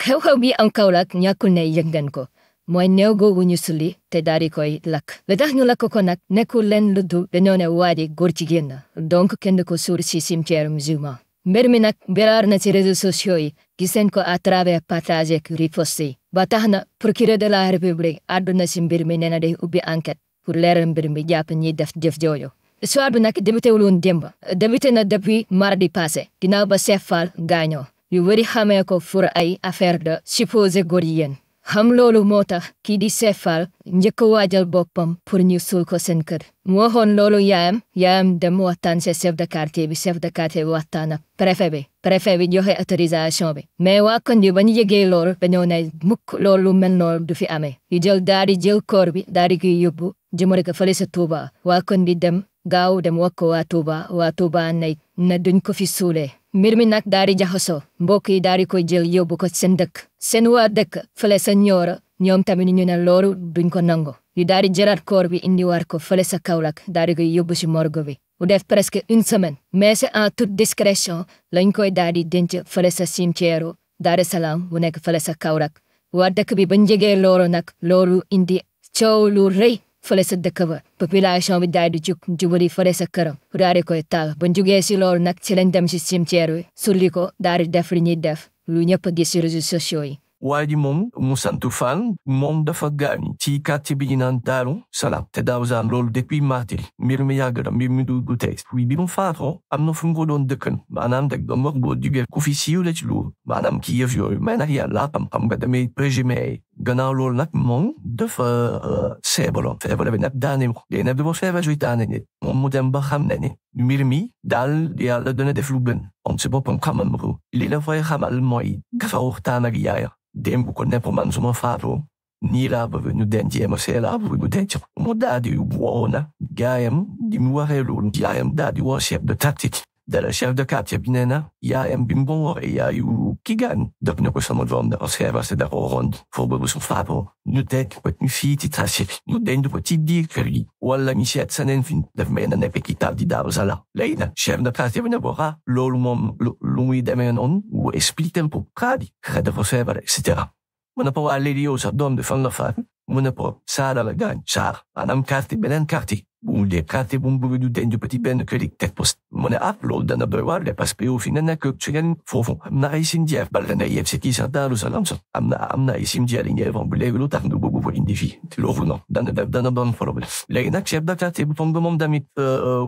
xew-xew bi am Kaolack ñàkkul ne yëg ngeen ko mooy néew googu ñu sulli te daal di koy lakk li tax ñu lakk ko nag nekkul leen lu dul dañoo ne waa ji góor jigéen la donc kenn ko suul ci cimetière musulman mbir mi nag biraar na ci réseaux sociaux yi giseen ko à travers partage ak riposte yi ba tax na procureur de la république àdduna ci mbir mi nee na day ubbi enquête pour leeral mbir mi jàpp ñiy def jëf jooju histoire bi nag débuté wul woon démb débuté na depuis mardi passé ginnaaw ba Cheikh Fall gaañoo yu wëri xamee ko pour ay affaire de supposé góor jigéen xam loolu moo tax kii di Cheikh Fall njëkk a waajal boppam pour ñu suul ko seen kër mu waxoon loolu yaayam dem waxtaan ci chef de quartier bi waxtaan ak préfet bi joxe autorisation bi mais waa koñ bi ba ñu yëgee loolu dañoo ne mukk loolu mel noonu du fi amee yu daal di jël koor bi daal di koy yóbbu jëmale ko fële sa Touba waa koñ bi dem wax ko waa Touba ne duñ ko fi suulee mbir mi nag daal di jaxasoo mbokk yi daal di koy jël yóbbu ko seen dëkk seen waa dëkk fële sa Nioro ñoom tamit ñu ne loolu duñ ko nango yu daal di jëlaat koor bi indiwaat ko fële sa Kaolack daal di koy yóbbu si morgue bi mu def presque une semaine mais c'est en toute discrétion lañ koy daal di denc fële sa cimetière Daaru Salaam bu nekk fële sa Kaolack waa dëkk bi bañ jegee loolu nag loolu indi coow lu rëy fële sa dëkk ba population bi daal di jubali fële sa këram daal di koy taal ba jugee si loolu nag ci lañ dem si cimetière bi sulli ko daal di def li ñuy def lu ñëpp a gis si réseaux sociaux yi. waa ji moom mu santu Fall moom dafa gaañ ci quartier bi ñu naan Daaru Salaam te daaw saan loolu depuis mardi mbir mi yàgg na mbir mi du tey bi mu faatoo am na fu mu ko doon dëkkan maanaam dag doon wax boo jugee ku fi siiw la ci loolu maanaam ki yëf yooyu mais nag yàlla xam nga damay présumé gannaaw loolu nag moom dafa feebaroon bi nag daane ko léegi nag dafa feebar suy daane nit moom mu dem ba xam ne ni mbir mi daal yàlla dana def lu gën moom si boppam xamal ma ko li la fay xamal mooy dafa waxtaan ak yaaya démb ko nepp man suma faatoo nii laa bëgg ñu dencee ma see laa bëgg ñu denc mu daal di woo na yaayam di mu waxee loolu yaayam daal di woo chef de tactique dala chef de quartier bi nee na yaayam bi mu woowee yaayu ki gaan dëpp na ko sama doom dafa feebar si dafa waroon foo bëgg su faatoo ñu denc ko ñu fii ci tase ñu denc ko ci biir kër gi wala ñu seet seneen fi daf may na nekk ki taal di Daaru Salaam léegi nag chef de quartier bi ne ko loolu moom lu muy demee noonu mu expliqué ko xaadi dafa feebar et cetera mu ne ko waa léegi yow sax doom bi fan la faat mu ne ko Saara la gaañ Saara maanaam quartier beneen quartier bu mu dee quartier bu mu bëgg ñu denc petit benn kër yi teg poste mu ne loolu dana doy waar de parce que yow fi nga nekk su ngeen foofu am na ay cimetière bala nga yeb si kii sax Daaru Salaam sax am na ay cimetière yi ngeen wax bu léegi lu tax nga bëgg ko indi fii loolu noonu dana doon problème léegi nag chef de quartier bu tombe moom tamit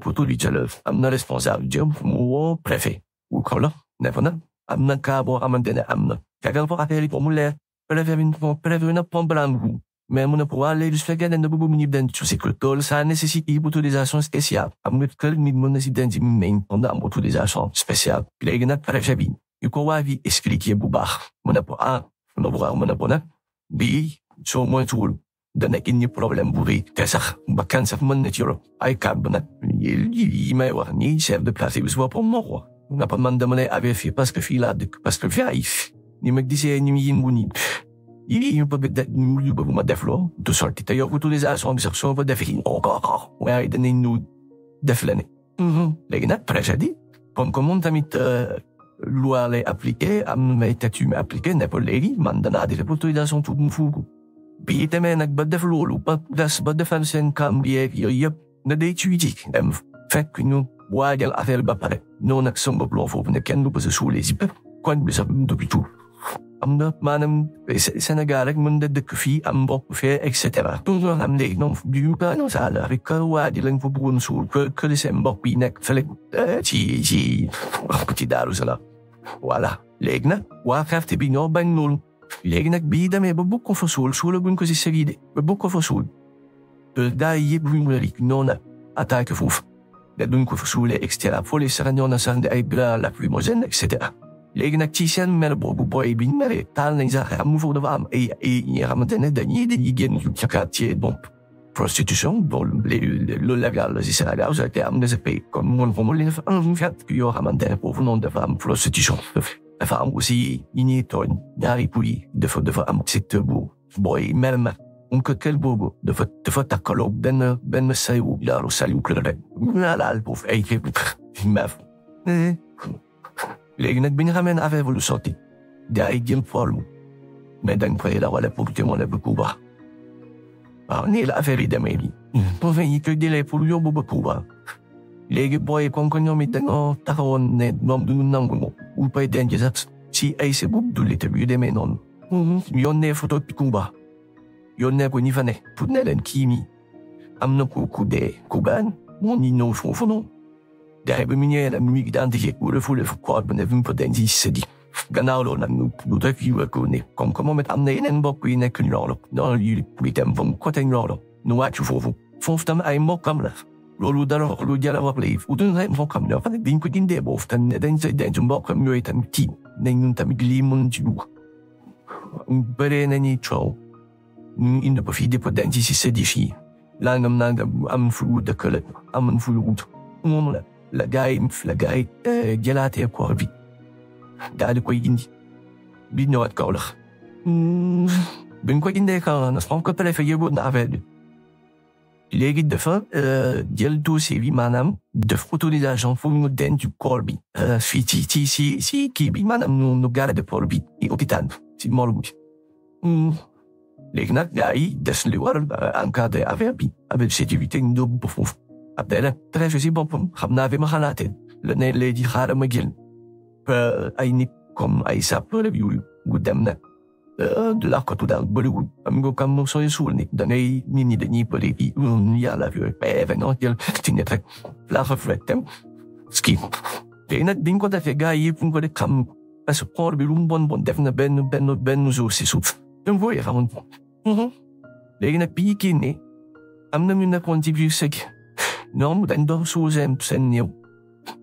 pour tout di jël am na responsable jëm mu woo préfet wu Kaolack ne fa nag am na cas boo xamante ne am na fekkal fo affaire yi pour mu leer préfet na pombalaan mais mu ne ko waa léegi su fekkee ne bëgg mu ñu denc si kër tool ça nécessite une autorisation spéciale am nga kër nit mën na si denc mais on a am autorisation spéciale léegi nag préfet bi ñu ko waa bi expliqué bu baax mu ne ko mu ne ko nag bii soo moytuwul dana indi problème bu rëy te sax bakkan sax mën na ci yor ay kàddu nag yi may wax nii chef de quartier bi su boppam moo ko wax nga pa man dama lay avertir parce que fii laa dëkk parce que fii ay ni ma gisee ñu yëngu nii ñu bëgg ma def loo du sorti te yow autorisation bi sax soo ko defee waaye danañ ñu def la ne léegi nag préfet di comme que moom tamit loi lay appliqué am na may teg yu may appliqué ne ko léegi man danaa di def autorisation tout mu fuugu bii demee nag ba def loolu ba defal seen kam yeeg yooyu yëpp na day ci dem fekk ñu waajal affaire ba pare noonu nag sa bopp loo foofu ne kenn du ko sa suulee si bépp koñ bi sax depuis tout am na maanaam Sénégal rek mën na dëkk fii am mbokk fee et cetera toujours am léegi noonu du non ça la rek kër waa di lañ fa bëggoon suul kër seen mbokk yi nekk fële ci Daaru Salaam voilà léegi nag waa quartier bi ñoo bañ loolu léegi nag bii demee ba bëgg ko fa suula buñ ko si sëri de ba bëgg ko fa suul gaa yi yëpp buñ wëri ñoo na attaqué foofu da duñ ko fa suulee et cetera fole sax ñoo na sax ay bras lacrymogènes et cetera léegi nag ci seen mer boobu booy bi ñu meree taal nañ sax am mu foofu dafa am ay ñi nga xamante ne dañuy génn ci quartier donc prostitution bon loolu légal la si Sénégal sax te am na sa pays comme moom fa mu leen fa am yoo xamante ne foofu noonu dafa am prostitution dafa am aussi ñi ñuy tooñ ñaari puy dafa am secteur bu booy mer na ko kër boobu dafa takkaloo benn sayu laalu sayu kër rek laal foofu ay meef léegi nag bi nga xamee ne affaire bu lu sotti daa yi jëm forme mais dañ koy rawale pour témoin bu Cuba. waaw nii la affaire yi demee bi. pour que yi koy jëlee pour yóbbu ba Cuba. léegi booy comme que ñoom it dañoo taxawoon ne ñoom du nangu mo u pay denc sax si ay sebub dullite bi yu demee noonu. yónnee photo bi Cuba. yónnee ko ñi fa ne pour ne leen kii mi am na ku dee ku gaañ moo ñi ñëw foofu noonu. daay ba mu ñëwee nag mu identifié ku refoulé fu koor ba ne fi mu fa denc si sedi. gannaaw loolu nag lu rek yu ko ne comme que moom it am na yeneen mbokk yi nekk Nioro noonu yu dem fa côté Nioro nu wàcc foofu tam ay mbokkam la. loolu dara wax lu jar a wax léegi utuñ ay mbokkam la fa ne dañ ko dindee boofu tam ne dañ sa denc mbokkam yooyu tamit kii ne ñun tamit lii mën ci dugg. bëree nañuy coow ñu indi ko fii di ko denc si sedi fii nangam am fu lu dëkk la am fu lu wut moom la gars yi jëlaatee koor bi daal di koy indi bi ñëwaat Kaolack biñ ko indee Kaolack nag xam ko préfet yëgoon na affaire bi léegi dafa jël dossier bi maanaam def autorisation pour ñu denc koor bi fii ci kii bi maanaam ñu garde koor bi ci hôpital bi ci morgue bi léegi nag gars yi des li war encadré affaire bi avec sécurité ñu dóobu ba foofu après nag préfet si boppam xam naa fi ma xalaatee la ne léegi xaaral ma jël ay nit comme ay sapeur yu dem nag de la côte daal bëriwul am nga kam sooy suul nit da ngay nit ñi dañuy bëri bi yàlla fi non jël ci nit rek la reflet dem ski léegi nag diñ ko defee gars yi yëpp ko de xam parce que koor bi lu mu bon def na benn jour si suuf dem fooyee xamoon léegi nag bii kii ne am na ñu nekkoon ci biir sëg ñoom dañ doon suul seen néew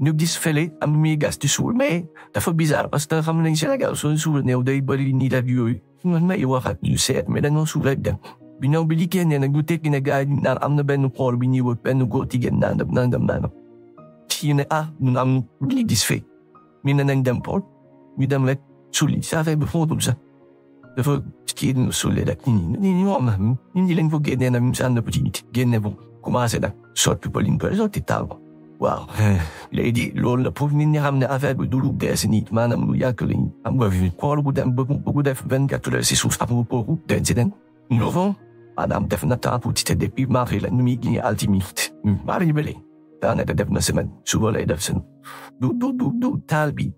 ñu gis fële am muy gas di suul mais dafa bizarre parce que xam nañ Sénégal soo suul néew day bëri nii ak yooyu man may waxaat ñu seet mais dañoo suul rek dem bi ñëw bi li génnee nag ñu tekki ne gars yi naan am na benn koor bi ñuy wër benn góor jigéen nangam ci ne ñun am li gis fee mi ne nañ dem Paul ñu dem rek suuli ça fait ba footul sax dafa kii ñu suulee rek nit ñi lañ ko génnee nag ñu sànn petit nit génne bo commencé nag sotti ko liñ koy sotti taal ko waaw léegi loolu la pour nit ñi xam ne affaire bi du lu bees nit maanaam lu yàgg lañ am nga fi koor bu dem bu def 24 heures si suuf am kooku denc den noonu maanaam def na temps tuuti te depuis mardi la ñu muy génne altimite mardi bële daanaka def na semaine suba lay def seen du taal bi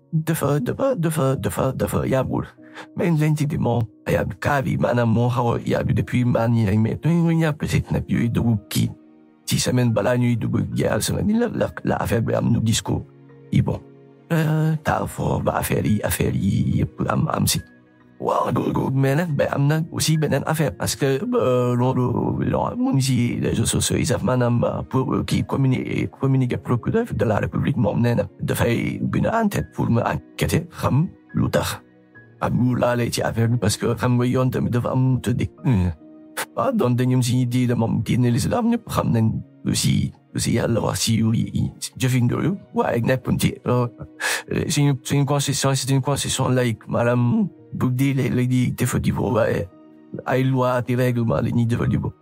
dafa yàggul mais lenti bi moom yàgg kaa bi maanaam moo xaw a yàgg depuis maan yi rek mais ñu ñàpp peut-être nag yooyu dugub kii ci semaine balaa ñuy dugg jeexal semaine la affaire bi am nu gis ko yi bon taal foofu ba affaire yi yëpp am si waaw loolu mais nag ba am na aussi beneen affaire parce que loolu mu ngi si réseaux sociaux yi sax maanaam pour kii communiquer procureur de la République moom nee na dafay bind enquête pour mu enquêter xam lu tax am ñu laalee ci affaire bi parce que xam nga yoon tamit dafa am tëddi waaw donc dañu si di moom génne l'islam ñëpp xam nañ lu si yàlla wax si jëfin yooyu waaye nekkoon ci c'est une constitution laïque maanaam bu di léegi jëfandikoo waaye ay loi ak règlement la ñuy jëfandikoo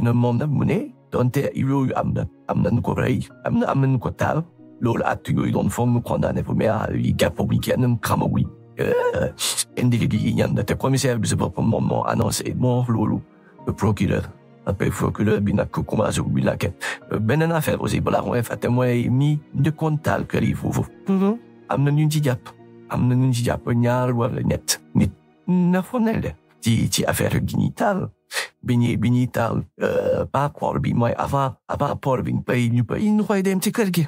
na moom nag mu ne donte yooyu am na nu ko rey am na nu ko taal loolu at yooyu doon foog mu condamné ko mais yi gàpp bi kenn xamagul individu yi ñan te commissaire bi si boppam moom moo annoncé moo loolu le procureur après procureur bi nag commencé ubbi l'enquête beneen affaire aussi balaa mooy fàtte mooy mi njëkkoon taal kër yi foofu am na ñu ci jàpp ñaar wala ñett nit na fo ne de ci affaire bi ñuy taal bi ñuy taal pas port bi mooy avant port bi ñu koy dem ci kër gi